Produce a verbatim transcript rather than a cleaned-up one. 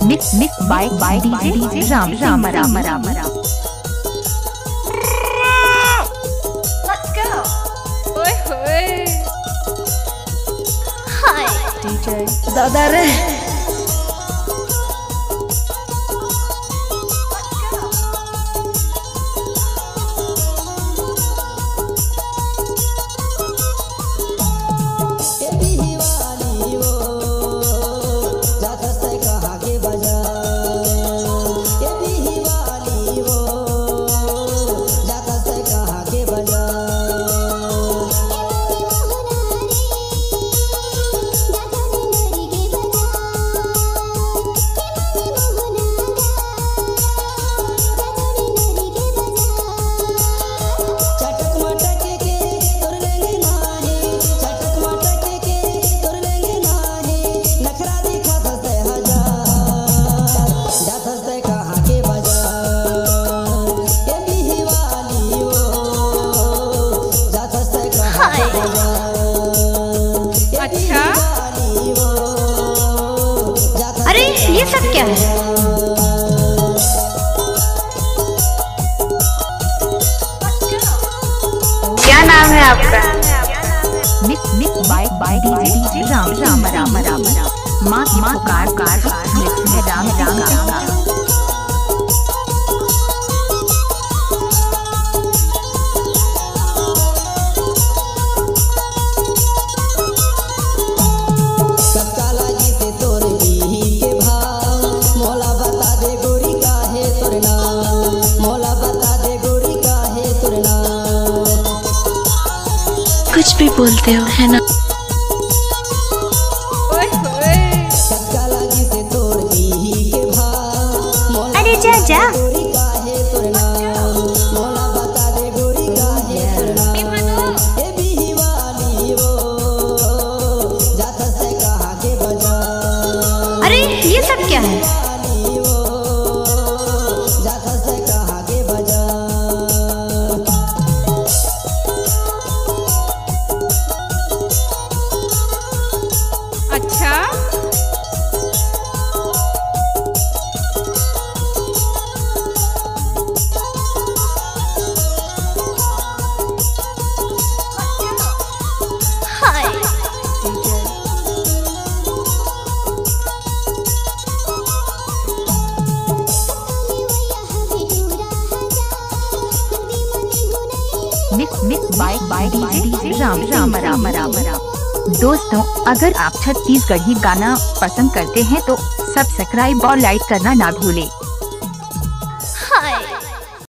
Mix, mix by, by D J Ram, Ram, Ram, Ram, Ram. Let's go. ओए होए। हाय। D J दादा रे। अच्छा, अरे, ये सब क्या है? क्या नाम है आपका? Mix, mix by, by D J Ram, Ram, Ram, Ram, Ram. माँ की पुकार, कार, कार, mix है राम, राम, राम, राम। कुछ भी बोलते हो, है ना? अरे जा, जा। अरे, ये सब क्या है? अच्छा। Mix, mix by, by D J Ram, Ram, Ram, Ram, Ram. दोस्तों, अगर आप छत्तीसगढ़ी गाना पसंद करते हैं तो subscribe और like करना ना भूलें।